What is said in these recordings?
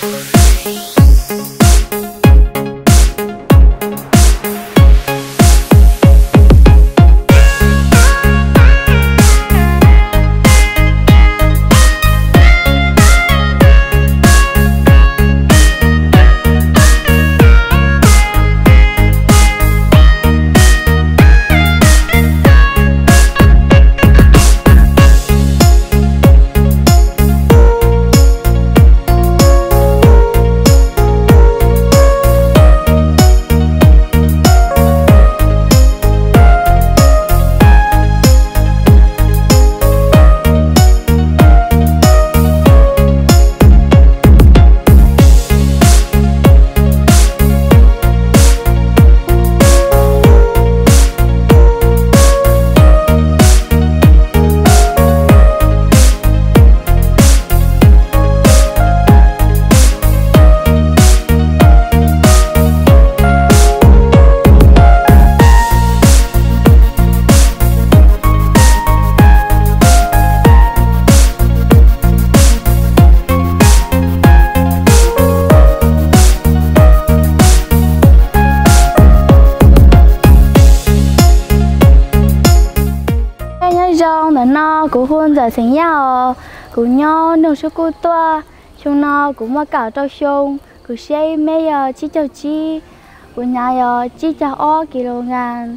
Nyob zoo, ntawm no kuv hu Ntxawm xeem Yaj os. Kuv nyob nroog Sub Kuj Tuaj. Xyoo no kuv muaj kaum rau xyoo, kuv siab ib mev yog tsib caug tsib, kuv hnav yog tsib caug ob kis lus nkas.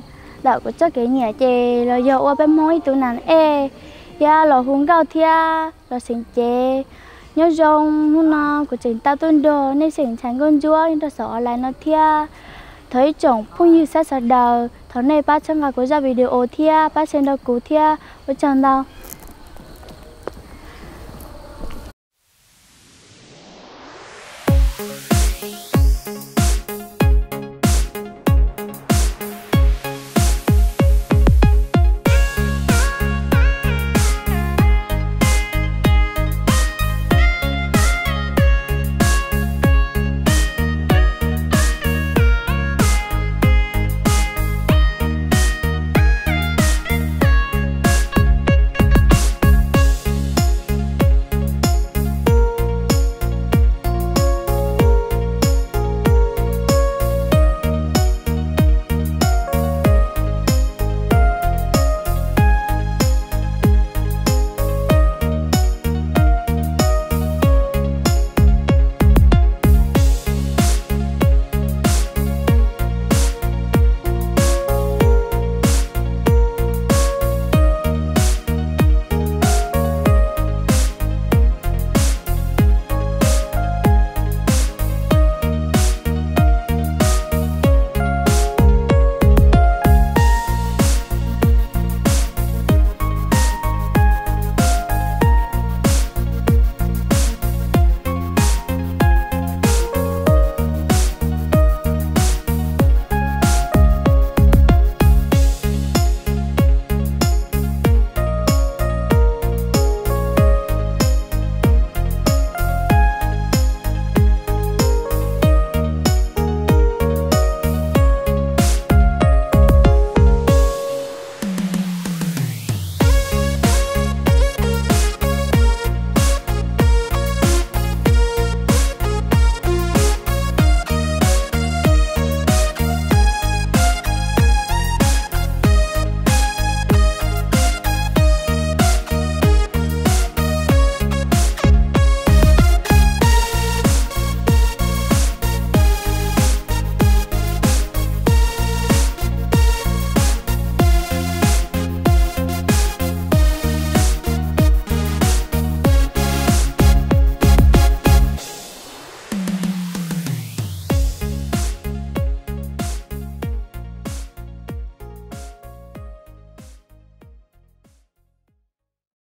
Ntawm kuv txoj kev nyiam ces los yog ua peb Hmoob ib tug nas ej thiab los hu nkauj thiab los xeem cev. Nyob zoo, hnub no kuv tseem tau tuaj nrog nej xeem ntxhais nkauj ntsuab nyob rau saum online no thiab. Thov ib tsoom phooj ywg sawv daws, thov nej pab txhawb nqa kuv zaj video thiab pab share rau kuv thiab. Ua tsaug ntau.